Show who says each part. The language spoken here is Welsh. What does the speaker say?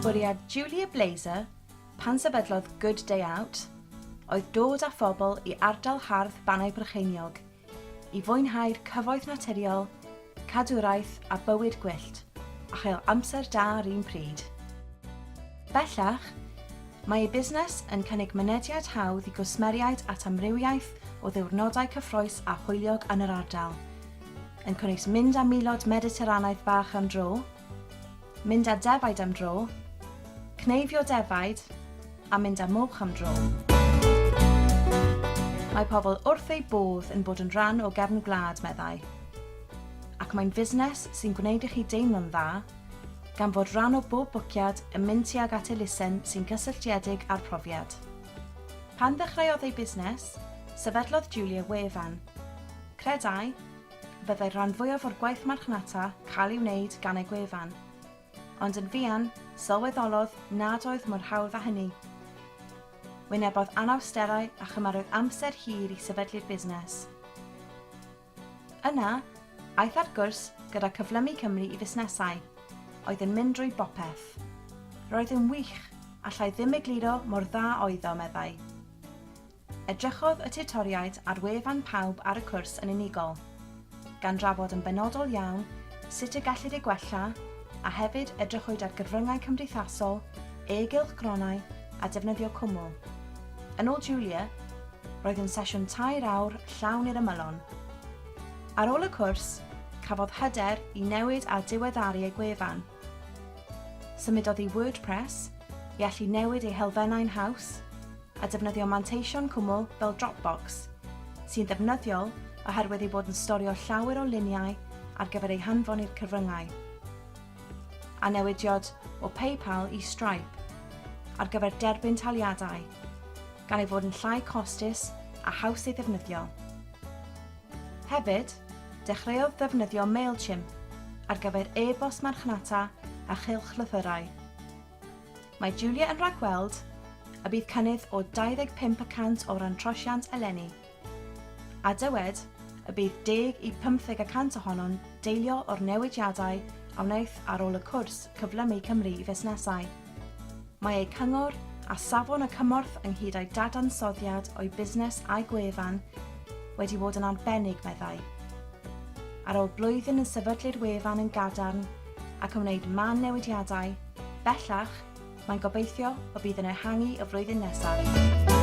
Speaker 1: Bwriad Julia Blazer pan sefydlodd Good Day Out oedd dod â phobl i ardal hardd Bannau Brycheiniog i fwynhau'r cyfoeth naturiol, cadwraeth a bywyd gwyllt, a chael amser da ar un pryd. Bellach, mae ei busnes yn cynnig mynediad hawdd i gwsmeriaid at amrywiaeth o ddiwrnodau cyffrous a hwyliog yn yr ardal, yn cynnwys mynd â milod Mediteranaidd bach am dro, mynd â defaid am dro, cneifio defaid, a mynd â moch am dro. Mae pobl wrth eu bodd yn bod yn rhan o gefn gwlad, meddai. Ac mae'n fusnes sy'n gwneud i chi deimlo'n dda, gan fod rhan o bob bwciad yn mynd tuag at elusen sy'n gysylltiedig â'r profiad. Pan ddechreuodd ei busnes, sefydlodd Julia wefan. Credai, Byddai'r rhan fwyaf o'r gwaith marchnata cael ei wneud gan ei gwefan. Ond yn fuan, sylweddolodd nad oedd mor hawdd â hynny. Wynebodd anawsterau a chymerodd amser hir i sefydlu'r busnes. Yna, aeth ar gwrs gyda Cyflymu Cymru i Fusnesau, oedd yn mynd drwy bopeth. Roedd yn wych, allai ddim egluro mor dda oedd o, meddai. Edrychodd y tiwtoriaid ar wefan pawb ar y cwrs yn unigol, gan drafod yn benodol iawn sut y gellid ei gwella, a hefyd edrychwyd ar gyfryngau cymdeithasol, e-gylchgronau a defnyddio cwmwl. Yn ôl Julia, roedd yn sesiwn tair awr llawn i'r ymylon. Ar ôl y cwrs, cafodd hyder i newid a diweddaru ei gwefan. Symudodd i WordPress i allu newid ei helfennau'n haws, a defnyddio manteision cwmwl fel Dropbox, sy'n ddefnyddiol oherwydd ei bod yn storio llawer o luniau ar gyfer eu hanfon i'r cyfryngau, a newidiod o PayPal i Stripe ar gyfer derbyn taliadau, gan ei fod yn llai costus a haws ei ddefnyddio. Hefyd, dechreuodd ddefnyddio Mailchimp ar gyfer e-bost marchnata a chylchlythyrau. Mae Julia yn rhagweld y bydd cynnydd o 25 y cant o ran trosiant eleni, a dywed y bydd deg i pymtheg y cant ohono'n deillio o'r newidiadau a wnaeth ar ôl y cwrs Cyflymu Cymru i Fusnesau. Mae eu cyngor a safon y cymorth ynghyd â'i dadansoddiad o'i busnes a'i gwefan wedi bod yn arbennig, meddai. Ar ôl blwyddyn yn sefydlu'r wefan yn gadarn ac yn wneud mân newidiadau, bellach, mae'n gobeithio y bydd yn ehangu y flwyddyn nesaf.